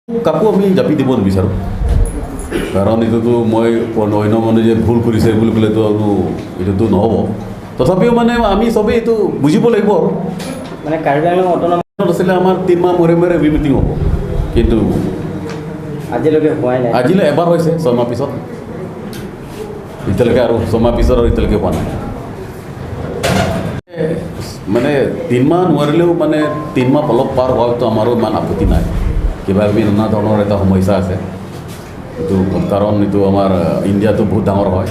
কাকো আমি জাপি দিব নিবিচাৰোঁ, কাৰণ এইটোতো মই অন্য মানুহ যে ভুল কৰিছে বুলি ক'লেতো আৰু এইটোতো নহ'ব। তথাপিও মানে আমি চবেই এইটো বুজিব লাগিব। আৰু মানে কাৰ্বি আংলং অট'নমাছ আছিলে আমাৰ 3 মাহ মূৰে মূৰে ৰিভিউ মিটিং হ'ব, কিন্তু আজিলৈকে হোৱাই নাই। আজিলৈ এবাৰ হৈছে 6 মাহ পিছত, এতিয়ালৈকে আৰু 6 মাহ পিছত আৰু এতিয়ালৈকে হোৱা নাই। মানে 3 মাহ নোৱাৰিলেও মানে 3 মাহ অলপ পাৰ হোৱাটো আমাৰো ইমান আপত্তি নাই। কিবা কিবি নানা ধৰণৰ এটা সমস্যা আছে এইটো, কাৰণ এইটো আমাৰ ইণ্ডিয়াটো বহুত ডাঙৰ হয়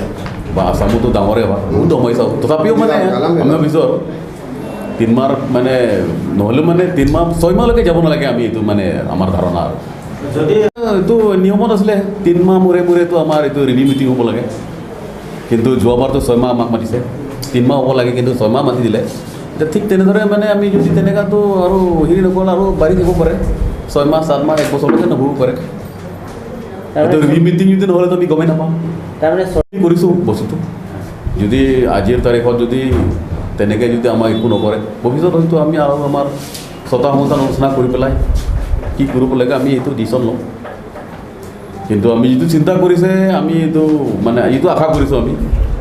বা আছামতো ডাঙৰেই হয়, বহুত সমস্যা। তথাপিও মানে আমি ভাবিছোঁ আৰু 3 মাহ মানে নহ'লেও মানে 3 মাহ 6 মাহলৈকে যাব নালাগে, আমি এইটো মানে আমাৰ ধাৰণা। আৰু যদি এইটো নিয়মত আছিলে 3 মাহ মূৰে মূৰেতো আমাৰ এইটো ৰিভিউ মিটিং হ'ব লাগে, কিন্তু যোৱাবাৰতো 6 মাহ আমাক মাতিছে, 3 মাহ হ'ব লাগে কিন্তু 6 মাহ মাতি দিলে। এতিয়া ঠিক তেনেদৰে মানে আমি যদি তেনেকুৱাতো আৰু হেৰি নকৰোঁ আৰু বাঢ়ি দিব পাৰে, 6 মাহ 7 মাহ 1 বছৰলৈকে নহ'ব পাৰে। এইটো ৰিভিউ মিটিং যদি নহ'লেতো আমি গমেই নাপাওঁ। তাৰমানে কৰিছোঁ বস্তুটো, যদি আজিৰ তাৰিখত যদি তেনেকৈ যদি আমাক একো নকৰে, ভৱিষ্যত হয়তো আমি আৰু আমাৰ ছটা সংস্থান আলোচনা কৰি পেলাই কি কৰিব লাগে আমি এইটো ডিচিশ্যন ল'ম। কিন্তু আমি যিটো চিন্তা কৰিছে, আমি এইটো মানে যিটো আশা কৰিছোঁ, আমি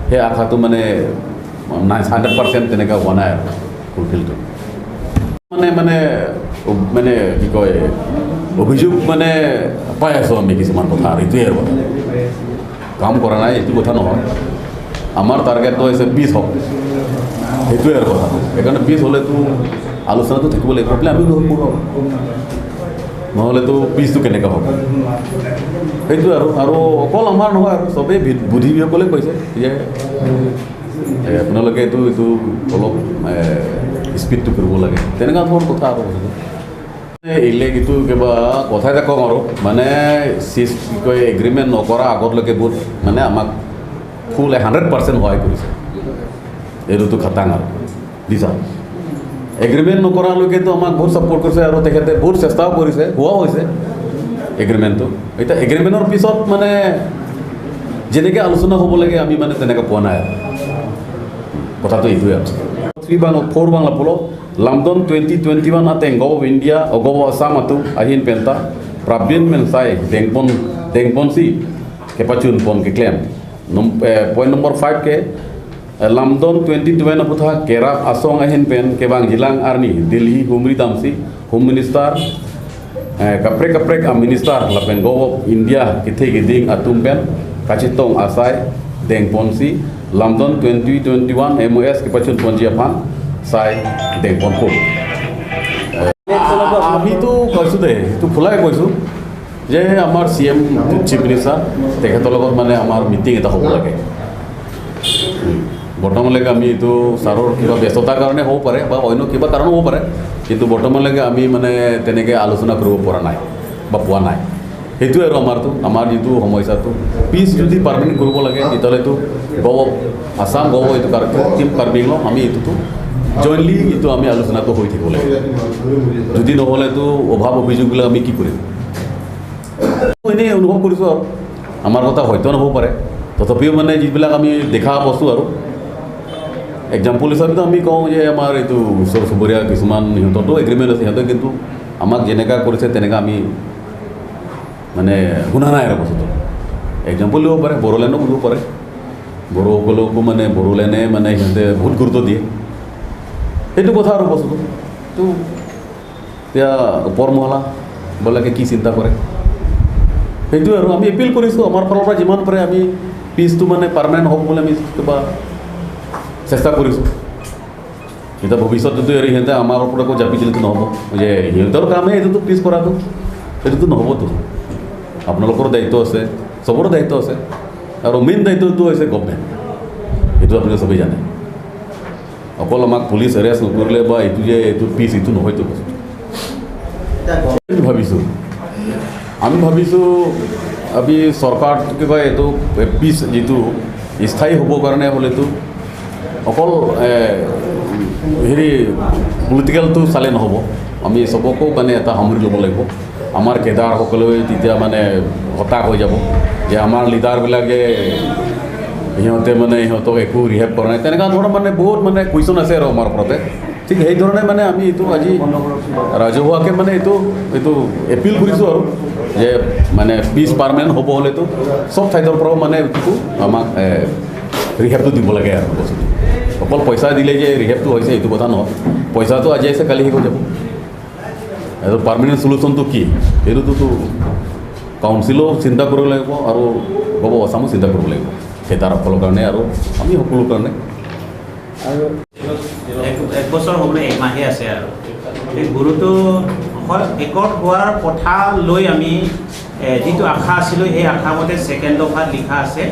সেই আশাটো মানে নাই, 100% তেনেকুৱা হোৱা নাই আৰু ফুলফিলটো। মানে মানে মানে কি কয় অভিযোগ মানে পাই আছোঁ আমি কিছুমান কথা, আৰু এইটোৱে আৰু কথা কাম কৰা নাই এইটো কথা নহয়। আমাৰ টাৰ্গেটটো হৈছে 20 হওক, সেইটোৱে আৰু কথাটো। সেইকাৰণে 20 হ'লেতো আলোচনাটো থাকিব লাগিব, বোলে আমি কৰোঁ, নহ'লেতো পিছটো কেনেকৈ হ'ব সেইটো। আৰু আৰু অকল আমাৰ নহয়, আৰু চবেই বুদ্ধিজীৱীসকলে কৈছে যে আপোনালোকে এইটো এইটো অলপ স্পীডটো কৰিব লাগে, তেনেকুৱা ধৰণৰ কথা। আৰু বস্তুটো ইলেক এইটো কিবা কথা এটা কওঁ আৰু মানে চিজ কি কয় এগ্ৰিমেণ্ট নকৰা আগতলৈকে বহুত মানে আমাক ফুল 100% সহায় কৰিছে, এইটোতো খাটাং। আৰু দিছা এগ্ৰিমেণ্ট নকৰালৈকেতো আমাক বহুত ছাপৰ্ট কৰিছে আৰু তেখেতে বহুত চেষ্টাও কৰিছে, হোৱাও হৈছে এগ্ৰিমেণ্টটো। এতিয়া এগ্ৰিমেণ্টৰ পিছত মানে যেনেকৈ আলোচনা হ'ব লাগে আমি মানে তেনেকৈ পোৱা নাই, আৰু কথাটো এইটোৱে। আৰু 3 bang 4 bang lapulo London 2021 ateng Gov of India o Gov of Assam atu ahin penta Prabin men sai dengpon dengpon si kepachun pon ke claim point number 5 ke London 2021 aputha kerap asong ahin pen ke bang jilang arni Delhi humri damsi home minister kaprek kaprek a minister lapen Gov of India kithe giding atum pen kachitong asai dengpon si London 2021 MOS kepachun ponjiapan sai dengpon ko। আমিতো কৈছোঁ দেই, এইটো খোলাই কৈছোঁ যে আমাৰ C M chief minister তেখেতৰ লগত মানে আমাৰ মিটিং এটা হ'ব লাগে। বৰ্তমানলৈকে আমি এইটো ছাৰৰ কিবা ব্যস্ততাৰ কাৰণে হ'ব পাৰে বা অন্য কিবা কাৰণো হ'ব পাৰে, কিন্তু বৰ্তমানলৈকে আমি মানে তেনেকৈ আলোচনা কৰিব পৰা নাই বা পোৱা নাই। সেইটোৱে আৰু আমাৰটো আমাৰ যিটো সমস্যাটো পিছ যদি পাৰ্মানেণ্ট কৰিব লাগে তেতিয়াহ'লেতো গভ আছাম গভ এইটো টিম কাৰ্বি আংলং আমি এইটোতো জইণ্টলি এইটো আমি আলোচনাটো হৈ থাকিব লাগে। যদি নহ'লেতো অভাৱ অভিযোগবিলাক আমি কি কৰিম? এনেই অনুভৱ কৰিছোঁ আৰু আমাৰ কথা হয়তো নহ'ব পাৰে, তথাপিও মানে যিবিলাক আমি দেখা বস্তু আৰু এক্সাম্পল হিচাপেতো আমি কওঁ যে আমাৰ এইটো ওচৰ চুবুৰীয়া কিছুমান সিহঁতৰতো এগ্ৰিমেণ্ট আছে, সিহঁতে কিন্তু আমাক যেনেকুৱা কৰিছে তেনেকুৱা আমি মানে শুনা নাই। আৰু বস্তুটো এক্সাম্পল দিব পাৰে, বড়োলেণ্ডো বুলিব পাৰে, বড়োসকলকো মানে বড়োলেণ্ডে মানে সিহঁতে বহুত গুৰুত্ব দিয়ে, সেইটো কথা। আৰু বস্তুটো তো এতিয়া ওপৰ মহলাবিলাকে কি চিন্তা কৰে সেইটোৱে। আৰু আমি এপিল কৰিছোঁ আমাৰ ফালৰ পৰা যিমান পাৰে আমি পিছটো মানে পাৰ্মানেণ্ট হওক বুলি আমি কিবা চেষ্টা কৰিছোঁ। এতিয়া ভৱিষ্যততো আৰু সিহঁতে আমাৰ ওপৰত আকৌ জাপি দিলেতো নহ'ব যে সিহঁতৰ কামহে এইটোতো পিছ কৰাটো, সেইটোতো নহ'বতো। আপোনালোকৰো দায়িত্ব আছে, চবৰে দায়িত্ব আছে, আৰু মেইন দায়িত্বটো হৈছে গভমেণ্ট, সেইটো আপুনি চবেই জানে। অকল আমাক পুলিচ এৰেষ্ট নকৰিলে বা এইটো যে এইটো পিছ এইটো নহয়তো বস্তু। ভাবিছোঁ আমি ভাবিছোঁ আমি চৰকাৰ কি কয় এইটো পিছ যিটো স্থায়ী হ'বৰ কাৰণে হ'লেতো অকল হেৰি পলিটিকেলটো চালে নহ'ব, আমি চবকো মানে এটা সামৰি ল'ব লাগিব। আমাৰ কেডাৰসকলেও তেতিয়া মানে হতাশ হৈ যাব যে আমাৰ লিডাৰবিলাকে সিহঁতে মানে সিহঁতক একো ৰিহেভ কৰা নাই, তেনেকুৱা ধৰণৰ মানে বহুত মানে কুৱেশ্যন আছে আৰু আমাৰ ওপৰতে। ঠিক সেইধৰণে মানে আমি এইটো আজি ৰাজহুৱাকৈ মানে এইটো এইটো এপিল কৰিছোঁ আৰু যে মানে পিচ পাৰ্মানেণ্ট হ'ব হ'লেতো চব ঠাইৰ পৰাও মানে এইটো আমাক ৰিহেবটো দিব লাগে আৰু বস্তুটো। অকল পইচা দিলে যে ৰিহেবটো হৈছে এইটো কথা নহয়, পইচাটো আজি আহিছে কালি শেষ হৈ যাব। আৰু পাৰ্মানেণ্ট চলিউশ্যনটো কি এইটোতো কাউন্সিলেও চিন্তা কৰিব লাগিব আৰু গভ অফ আছামো চিন্তা কৰিব লাগিব, সেই তাৰ সকলৰ কাৰণে আৰু আমি সকলোৰ কাৰণে। আৰু এক বছৰ হ'বলৈ একমাহে আছে আৰু এই গুৰুটো একত হোৱাৰ কথা লৈ আমি যিটো আশা আছিলোঁ সেই আশামতে ছেকেণ্ড দফাত লিখা আছে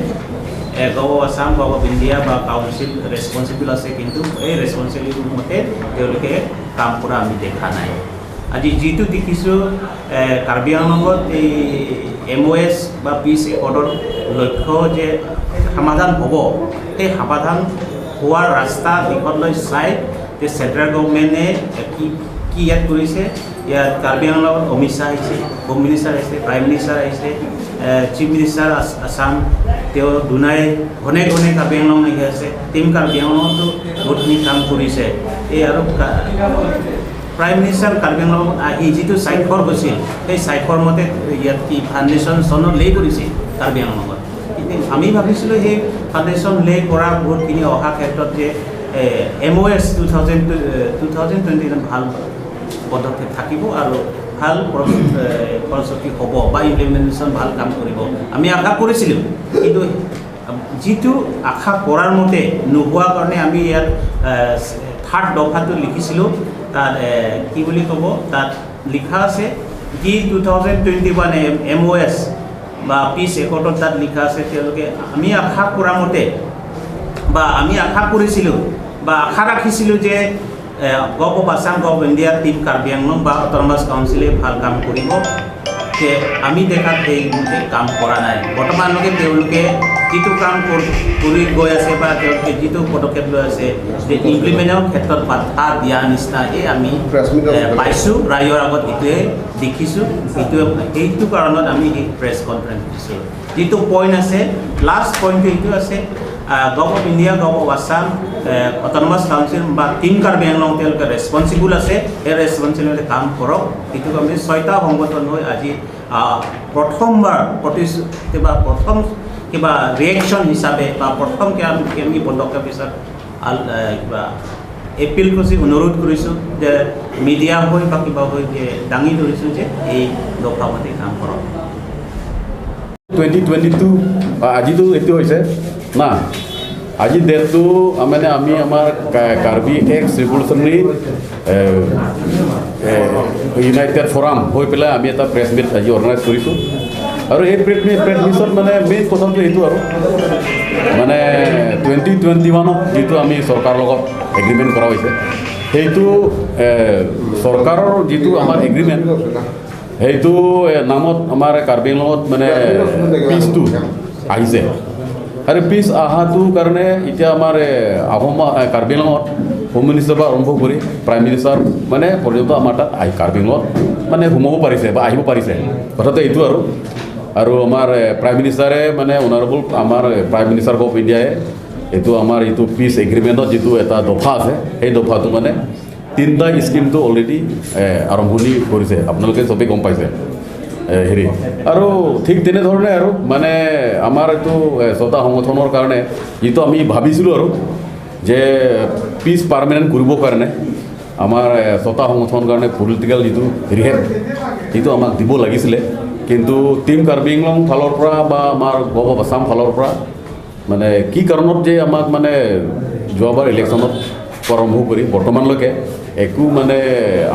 gov of Assam, gov of India বা কাউন্সিল ৰেচপনচিবল আছে, কিন্তু এই ৰেচপনচিবিলিটি মতে তেওঁলোকে কাম কৰা আমি দেখা নাই। আজি যিটো দেখিছোঁ কাৰ্বি আংলঙত এই MOS বা পিচ একৰ্ডৰ লক্ষ্য যে সমাধান হ'ব, সেই সমাধান হোৱাৰ ৰাস্তা দিশলৈ চাই যে চেণ্ট্ৰেল গভমেণ্টে কি কি ইয়াত কৰিছে। ইয়াত কাৰ্বি আংলঙত অমিত শ্বাহ আহিছে, হোম মিনিষ্টাৰ আহিছে, প্ৰাইম মিনিষ্টাৰ আহিছে, চিফ মিনিষ্টাৰ আছাম তেওঁ দুনাই ঘনে ঘনে কাৰ্বি আংলং আহি আছে। টীম কাৰ্বি আংলঙতো বহুতখিনি কাম কৰিছে। এই আৰু প্ৰাইম মিনিষ্টাৰ কাৰ্বি আংলঙত আহি যিটো স্বাক্ষৰ হৈছিল সেই স্বাক্ষৰ মতে ইয়াত কি ফাউণ্ডেশ্যন চনৰ লে কৰিছিল কাৰ্বি আংলঙত। কিন্তু আমি ভাবিছিলোঁ সেই ফাউণ্ডেশ্যন লে কৰা বহুতখিনি অহা ক্ষেত্ৰত যে MOS 2020 ভাল পদক্ষেপ থাকিব আৰু ভাল ফলশ্ৰুতি হ'ব বা ইমপ্লিমেণ্টেশ্যন ভাল কাম কৰিব আমি আশা কৰিছিলোঁ। কিন্তু যিটো আশা কৰাৰ মতে নোহোৱাৰ কাৰণে আমি ইয়াত থাৰ্ড দফাটো লিখিছিলোঁ। তাত কি বুলি ক'ব, তাত লিখা আছে যি 2021 MOS বা পিচ একৰ্ডত তাত লিখা আছে তেওঁলোকে আমি আশা কৰা মতে বা আমি আশা কৰিছিলোঁ বা আশা ৰাখিছিলোঁ যে gov of Assam, gov of India, team Karbi Anglong বা অট'নমাছ কাউন্সিলে ভাল কাম কৰিব, যে আমি দেখাত সেইমতে কাম কৰা নাই। বৰ্তমানলৈকে তেওঁলোকে যিটো কাম কৰি গৈ আছে বা তেওঁলোকে যিটো পদক্ষেপ লৈ আছে যে ইমপ্লিমেণ্টৰ ক্ষেত্ৰত বাধা দিয়া নিচিনাহে আমি পাইছোঁ, ৰাইজৰ আগত এইটোৱে দেখিছোঁ। সেইটো কাৰণত আমি সেই প্ৰেছ কনফাৰেঞ্চ দিছোঁ। যিটো পইণ্ট আছে লাষ্ট পইণ্টটো এইটো আছে gov of India, gov of Assam, autonomous council বা টীম কাৰ্বি আংলং তেওঁলোকে ৰেচপনচিবল আছে, সেই ৰেচপনচিবিলিটি কাম কৰক। সেইটো আমি 6টা সংগঠন হৈ আজি প্ৰথমবাৰ কিবা প্ৰথম কিবা ৰিয়েকশ্যন হিচাপে বা প্ৰথম আমি পদক্ষেপ হিচাপে কিবা এপিল কৰিছোঁ, অনুৰোধ কৰিছোঁ যে মিডিয়া হৈ বা কিবা হৈ যে দাঙি ধৰিছোঁ যে এই দফামতে কাম কৰক। 2022 আজিতো এইটো হৈছে না, আজি ডেটটো মানে আমি আমাৰ Karbi x revolutionary United forum হৈ পেলাই আমি এটা প্ৰেছ মিট আজি অৰ্গেনাইজ কৰিছোঁ। আৰু এই প্ৰেছ মিটত মানে মেইন কথাটো এইটো আৰু মানে 2021ত যিটো আমি চৰকাৰৰ লগত এগ্ৰিমেণ্ট কৰা হৈছে সেইটো চৰকাৰৰ যিটো আমাৰ এগ্ৰিমেণ্ট সেইটো নামত আমাৰ কাৰ্বি আংলঙত মানে পিচটো আহিছে। আৰু পিচ অহাটোৰ কাৰণে এতিয়া আমাৰ আহোম কাৰ্বি আংলঙত হোম মিনিষ্টাৰ পৰা আৰম্ভ কৰি প্ৰাইম মিনিষ্টাৰ মানে পৰ্যন্ত আমাৰ তাত আহি কাৰ্বি আংলঙত মানে সোমাব পাৰিছে বা আহিব পাৰিছে, কথাটো এইটো। আৰু আৰু আমাৰ প্ৰাইম মিনিষ্টাৰে মানে অনাৰেবল আমাৰ প্ৰাইম মিনিষ্টাৰ অফ ইণ্ডিয়াই এইটো আমাৰ এইটো পিচ এগ্ৰিমেণ্টত যিটো এটা দফা আছে সেই দফাটো মানে 3টা স্কিমটো অলৰেডি আৰম্ভণি কৰিছে, আপোনালোকে চবেই গম পাইছে হেৰি। আৰু ঠিক তেনেধৰণে আৰু মানে আমাৰ এইটো 6টা সংগঠনৰ কাৰণে যিটো আমি ভাবিছিলোঁ আৰু যে পিচ পাৰ্মানেণ্ট কৰিবৰ কাৰণে আমাৰ 6টা সংগঠনৰ কাৰণে পলিটিকেল যিটো ৰিহেব সেইটো আমাক দিব লাগিছিলে, কিন্তু টীম কাৰ্বি আংলং ফালৰ পৰা বা আমাৰ গভ অফ আছাম ফালৰ পৰা মানে কি কাৰণত যে আমাক মানে যোৱাবাৰ ইলেকশ্যনত আৰম্ভ কৰি বৰ্তমানলৈকে একো মানে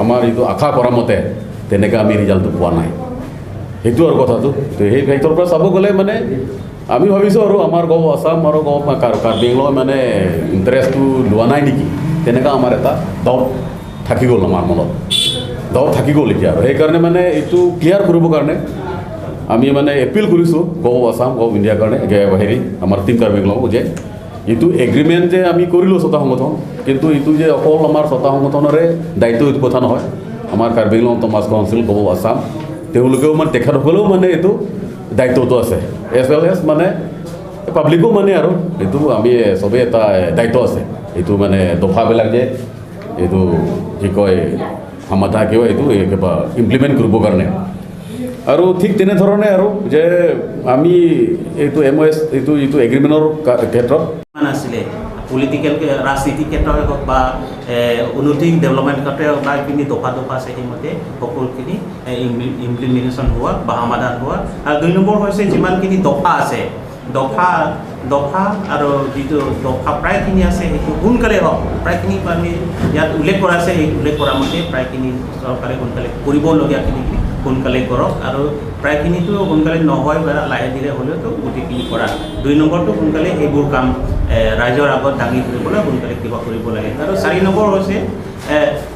আমাৰ এইটো আশা কৰা মতে তেনেকৈ আমি ৰিজাল্টটো পোৱা নাই, সেইটো আৰু কথাটো। তো সেই ফেক্টৰ পৰা চাব গ'লে মানে আমি ভাবিছোঁ আৰু আমাৰ গভ আছাম আৰু গভ কাৰ্বি আংলং মানে ইণ্টাৰেষ্টটো লোৱা নাই নেকি, তেনেকুৱা আমাৰ এটা ডাউট থাকি গ'ল, আমাৰ মনত ডাউট থাকি গ'ল এতিয়া। আৰু সেইকাৰণে মানে এইটো ক্লিয়াৰ কৰিবৰ কাৰণে আমি মানে এপিল কৰিছোঁ গভ অফ আছাম, গভ ইণ্ডিয়াৰ কাৰণে হেৰি আমাৰ টীম কাৰ্বি আংলং যে এইটো এগ্ৰিমেণ্ট যে আমি কৰিলোঁ 6টা সংগঠন, কিন্তু এইটো যে অকল আমাৰ 6টা সংগঠনৰে দায়িত্ব এইটো কথা নহয়, আমাৰ Karbi Anglong autonomous council, gov of Assam তেওঁলোকেও মানে তেখেতসকলেও মানে এইটো দায়িত্বটো আছে, এজ ৱেল এজ মানে পাব্লিকো মানে আৰু এইটো আমি চবেই এটা দায়িত্ব আছে। এইটো মানে দফাবিলাক যে এইটো কি কয় সমাধা কিয় এইটো কিবা ইমপ্লিমেণ্ট কৰিবৰ কাৰণে। আৰু ঠিক তেনেধৰণে আৰু যে আমি এইটো এম অ' এছ এইটো এইটো এগ্ৰিমেণ্টৰ ক্ষেত্ৰত আছিলে পলিটিকেল ৰাজনীতিক ক্ষেত্ৰতে হওক বা উন্নতি ডেভেলপমেণ্ট ক্ষেত্ৰতে হওক বা এইখিনি দফা দফা আছে, সেইমতে সকলোখিনি ইমপ্লিমেণ্টেশ্যন হোৱা বা সমাধান হোৱা। আৰু 2 নম্বৰ হৈছে যিমানখিনি দফা আছে, দফা দফা আৰু যিটো দফা প্ৰায়খিনি আছে সেইটো সোনকালে হওক, প্ৰায়খিনি আমি ইয়াত উল্লেখ কৰা আছে, এই উল্লেখ কৰা মতে প্ৰায়খিনি চৰকাৰে সোনকালে কৰিবলগীয়াখিনি সোনকালে কৰক। আৰু প্ৰায়খিনিতো সোনকালে নহয় বা লাহে ধীৰে হ'লেওতো গোটেইখিনি কৰা। 2 নম্বৰটো সোনকালে সেইবোৰ কাম ৰাইজৰ আগত দাঙি ধৰিবলৈ সোনকালে কিবা কৰিব লাগে। আৰু 4 নম্বৰ হৈছে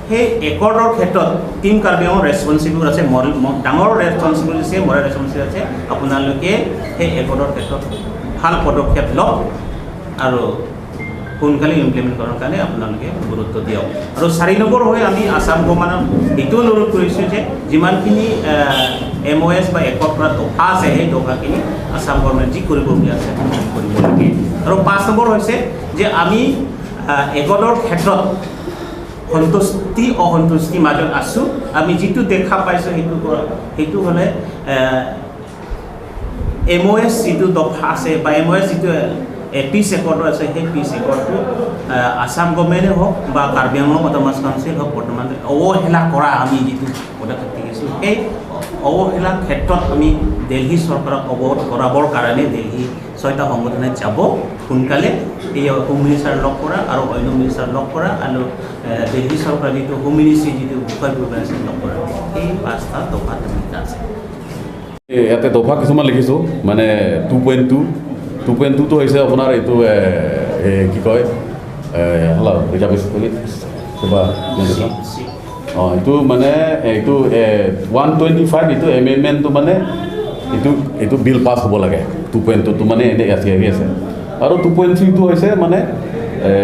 সেই একৰ্ডৰ ক্ষেত্ৰত টীম কাৰ্বি আংলং ৰেচপনচিবল আছে, মৰেল ডাঙৰ ৰেচপনচিবল আছে, মৰেল ৰেচপনচিবল আছে। আপোনালোকে সেই একৰ্ডৰ ক্ষেত্ৰত ভাল পদক্ষেপ লওক আৰু সোনকালে ইমপ্লিমেণ্ট কৰাৰ কাৰণে আপোনালোকে গুৰুত্ব দিয়ক। আৰু 4 নম্বৰ হৈ আমি আছাম গভৰ্ণমেণ্টক এইটো অনুৰোধ কৰিছোঁ যে যিমানখিনি এম অ' এছ বা একৰ্ড কৰা দফা আছে, সেই দফাখিনি আছাম গভৰ্ণমেণ্ট যি কৰিবলগীয়া আছে কৰিব লাগে। আৰু 5 নম্বৰ হৈছে যে আমি একৰ্ডৰ ক্ষেত্ৰত সন্তুষ্টি অসন্তুষ্টিৰ মাজত আছোঁ। আমি যিটো দেখা পাইছোঁ সেইটো হ'লে এম অ' এছ যিটো দফা আছে বা এম অ' এছ যিটো পিচ একৰ্ডৰ আছে, সেই পিচ একৰ্ডটো আছাম গভৰ্ণমেণ্টে হওক বা কাৰ্বি আংলং অট'নমাছ কাউন্সিল হওক, বৰ্তমান অৱহেলা কৰা আমি যিটো পদক্ষেপ দেখিছোঁ, সেই অৱহেলাৰ ক্ষেত্ৰত আমি দিল্লী চৰকাৰক অৱগত কৰাবৰ কাৰণে দিল্লী 6টা সংগঠনে যাব সোনকালে। এই হোম মিনিষ্টাৰ লগ কৰা আৰু অন্য মিনিষ্টাৰ লগ কৰা আৰু দিল্লী চৰকাৰৰ যিটো হোম মিনিষ্ট্ৰী যিটো বিষয়ববীয়া আছে লগ কৰা, সেই 5টা দফা ভূমিকা আছে। ইয়াতে দফা কিছুমান লিখিছোঁ, মানে 2.2 2.2টো হৈছে আপোনাৰ এইটো কি কয় ৰিজাৰ্ভেশ্যন কিবা অঁ এইটো মানে এইটো 125 এইটো এমেণ্ডমেণ্টটো মানে এইটো এইটো বিল পাছ হ'ব লাগে। 2.2টো মানে এনেই আছে হেৰি আছে। আৰু 2.3টো হৈছে মানে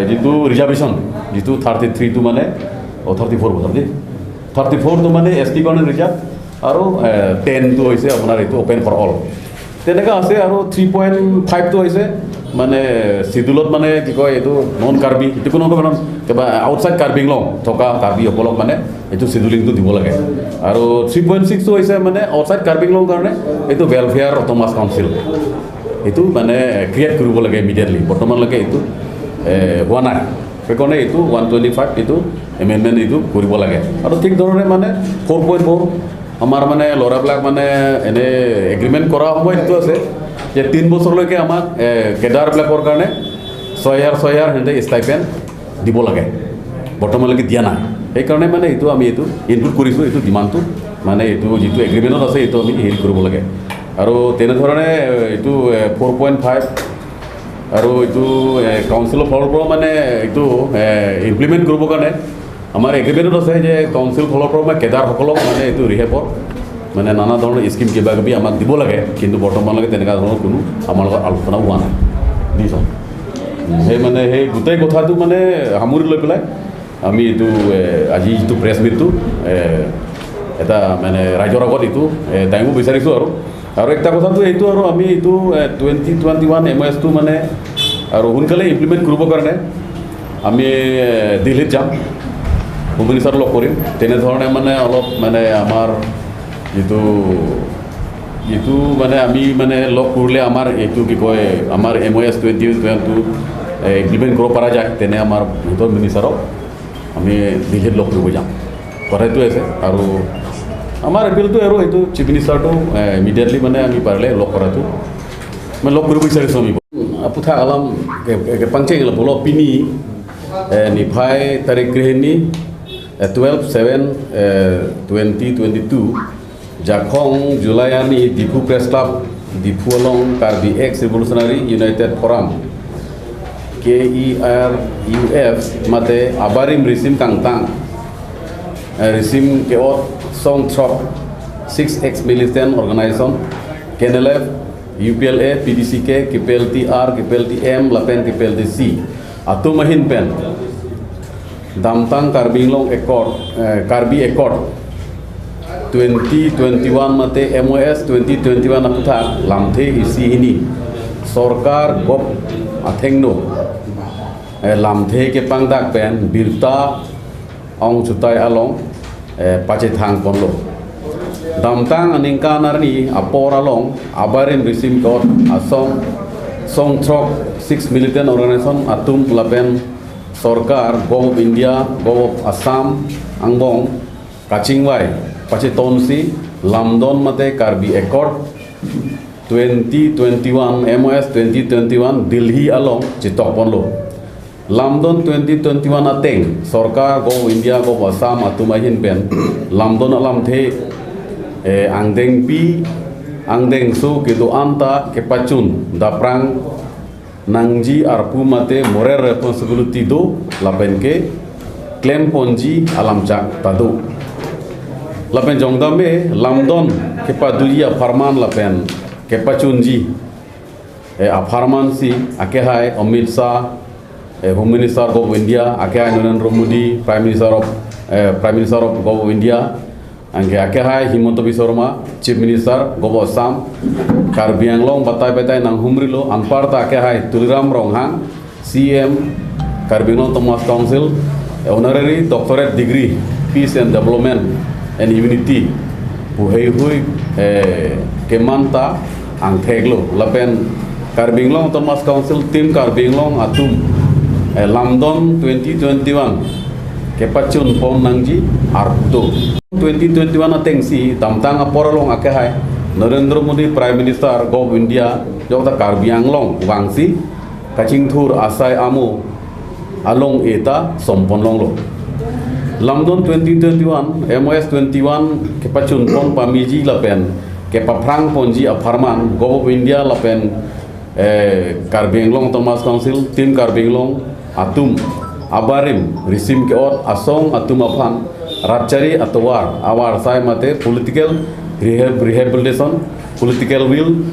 যিটো ৰিজাৰ্ভেশ্যন যিটো 33টো মানে 34 34টো মানে এছ টি কাৰণে ৰিজাৰ্ভ আৰু 10টো হৈছে আপোনাৰ এইটো অ'পেন ফৰ অল তেনেকুৱা আছে। আৰু 3.5টো হৈছে মানে চিডিউলত মানে কি কয় এইটো নন কাৰ্বি এইটো কোনো কিবা আউটছাইড কাৰ্বি আংলং থকা কাৰ্বিসকলক মানে এইটো চিডিউলিংটো দিব লাগে। আৰু 3.6টো হৈছে মানে আউটছাইড কাৰ্বি আংলং কাৰণে এইটো ৱেলফেয়াৰ অট'নমাছ কাউন্সিল এইটো মানে ক্ৰিয়েট কৰিব লাগে ইমিডিয়েটলি, বৰ্তমানলৈকে এইটো হোৱা নাই, সেইকাৰণে এইটো 125 এইটো এমেণ্ডমেণ্ট এইটো কৰিব লাগে। আৰু ঠিক ধৰণে মানে 4.4 আমাৰ মানে ল'ৰাবিলাক মানে এনেই এগ্ৰিমেণ্ট কৰা সময়ত এইটো আছে যে 3 বছৰলৈকে আমাক কেডাৰবিলাকৰ কাৰণে 6,000 6,000 সিহঁতে ষ্টাইপেণ্ড দিব লাগে, বৰ্তমানলৈকে দিয়া নাই, সেইকাৰণে মানে এইটো আমি এইটো ইনক্লুড কৰিছোঁ, এইটো ডিমাণ্ডটো মানে এইটো যিটো এগ্ৰিমেণ্টত আছে এইটো আমি হেৰি কৰিব লাগে। আৰু তেনেধৰণে এইটো 4.5 আৰু এইটো কাউন্সিলৰ ফালৰ পৰাও মানে এইটো ইমপ্লিমেণ্ট কৰিবৰ কাৰণে আমাৰ এগ্ৰিমেণ্টত আছে যে কাউন্সিল ফালৰ পৰা মানে কেডাৰসকলক মানে এইটো ৰিহেবৰ মানে নানা ধৰণৰ স্কিম কিবা কিবি আমাক দিব লাগে, কিন্তু বৰ্তমানলৈকে তেনেকুৱা ধৰণৰ কোনো আমাৰ লগত আলোচনাও হোৱা নাই দিছ। সেই মানে সেই গোটেই কথাটো মানে সামৰি লৈ পেলাই আমি এইটো আজি যিটো প্ৰেছ মিটটো এটা মানে ৰাইজৰ আগত এইটো দাঙিব বিচাৰিছোঁ। আৰু আৰু একটা কথাটো এইটো আৰু আমি এইটো 2021 এম অ' এছটো মানে আৰু সোনকালে ইমপ্লিমেণ্ট কৰিবৰ কাৰণে আমি দিল্লীত যাম, হোম মিনিষ্টাৰ লগ কৰিম। তেনেধৰণে মানে অলপ মানে আমাৰ যিটো যিটো মানে আমি মানে লগ কৰিলে আমাৰ এইটো কি কয় আমাৰ এম অ' এছ 2022 ইমপ্লিমেণ্ট কৰিব পৰা যায়, তেনে আমাৰ ভিতৰ মিনিষ্টাৰক আমি দিল্লীত লগ কৰিব যাম, কথাটো আছে। আৰু আমাৰ এপিলটো আৰু সেইটো চিফ মিনিষ্টাৰটো ইমিডিয়েটলি মানে আমি পাৰিলে লগ কৰাটো মানে লগ কৰিব বিচাৰিছোঁ আমি। পুথা আলাম পাংচে বল পিনি নিফাই তাৰিখ গৃহিণী 12/7/2022 জাখং জুলাইয়ানি Diphu press club Diphu along Karbi ex revolutionary united forum KERUF mate abarim risim kangtang risim keot song trop 6X militant organization KNLF UPLA PDCK KPLTR KPLTM Lapen KPLTC atumahin pen Damtang Karbi Anglong Accord Karbi Accord 2021 mate MOS 2021 aputha lamthe isi hini sarkar gop athengno lamthe ke pangdak pen birta ong chutai along pachethang ponlo damtang aningka narni apor along abarim risim kot asong song trok 6 militant organization atum lapen sarkar gov of India gov of Assam angbong kachingwai pachetonsi lamdon mate Karbi Accord 2021 MOS 2021 Delhi along chitok ponlo Lamdon 2021 ateng sarkar gov India gov Assam atum ahin pen Lamdon alam the angdeng pi angdeng su kedo anta kepacun daprang nangji arpu mate moral responsibility do lapen ke claim ponji alam chak tadu lapen jongdame Lamdon kepaduji farman lapen kepacunji farman si akehai Amit Shah Home Minister of India akehai Narendra Modi Prime Minister of Gov of India angke akehai Himanta Biswa Sarma Chief Minister Gov Assam Karbi Anglong batai batai nang humrilo anparta akehai Tuliram Ronghang CM Karbi Anglong Autonomous Council honorary doctorate degree Peace and Development and Unity puhei hui kemanta ang theglo lapen Karbi Anglong Autonomous Council team Karbi Anglong atum Lamdon 2021 kepacun pom nangji arto 2021 ateng si damtang aporalong akehai Narendra Modi Prime Minister Gov India jokta Karbi Anglong wangsi kachingthur asai amu along eta somponlong lo Lamdon 2021 MOS 21 kepacun pon pamiji lapen kepaprang ponji aparman Gov of India lapen Karbi Anglong Autonomous Council team Karbi Anglong atum abarim risim keot asong atum afan ratchari atowar awar sai mate political rehabilitation political will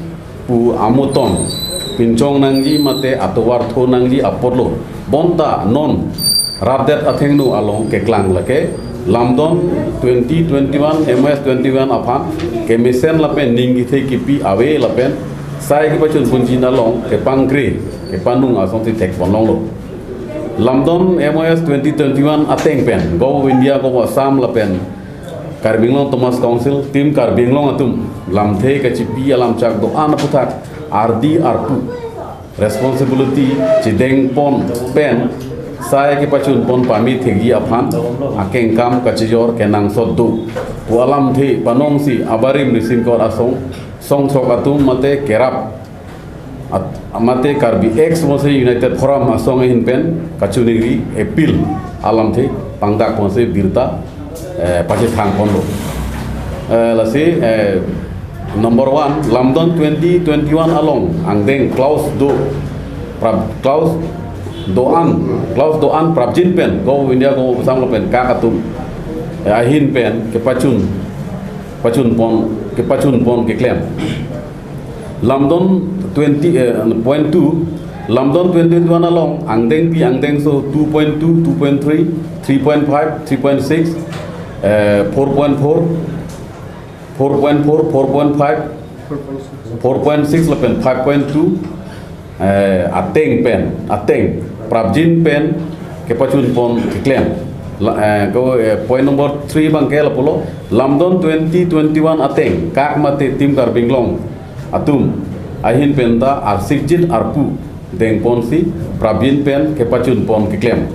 pu amuton pinchong nangji mate atowar tho nangji apotlo bonta non radet athengnu along keklang lake Lamdon 2021 MOS 21 afan kemisen lapen ninggi the kipi awe lapen sai ki pachun punji nalong ke pangkri ke panung asong ti tek ponlong lo Lamdon MOS 2021 ateng pen Gov of India Gov Assam lapen Karbi Anglong Autonomous Council team Karbi Anglong atum lamthe kachipi alam chak do an puthak RD arpu responsibility chideng pon pen sai ki pachun pon pami thegi aphan akeng kam kachijor kenang soddu pualam the panong si abarim risim kor asong song sok atum mate kerap amate Karbi X mose United Forum asong hin pen kachunigri appeal alam the pangdak mose birta pache thang ponlo lasi number 1 Lamdon 2021 along angdeng clause do prab clause doan prabjin pen go India go Assam pen kakatum ahin pen kepacun pachun pon kepacun pon ke claim Lamdon 20.2 Lamdon 2021 along angdeng pi angdeng so 2.2 2.3 3.5 3.6 4.4 4.4 4.5 4.6 lapen 5.2 ateng pen ateng prabjin pen kepacun pon claim ko point number 3 bangke lapolo Lamdon 2021 ateng kak mate tim Karbi Anglong atum ahin penta arsikjit arpu deng ponsi prabjin pen kepacun pon keklem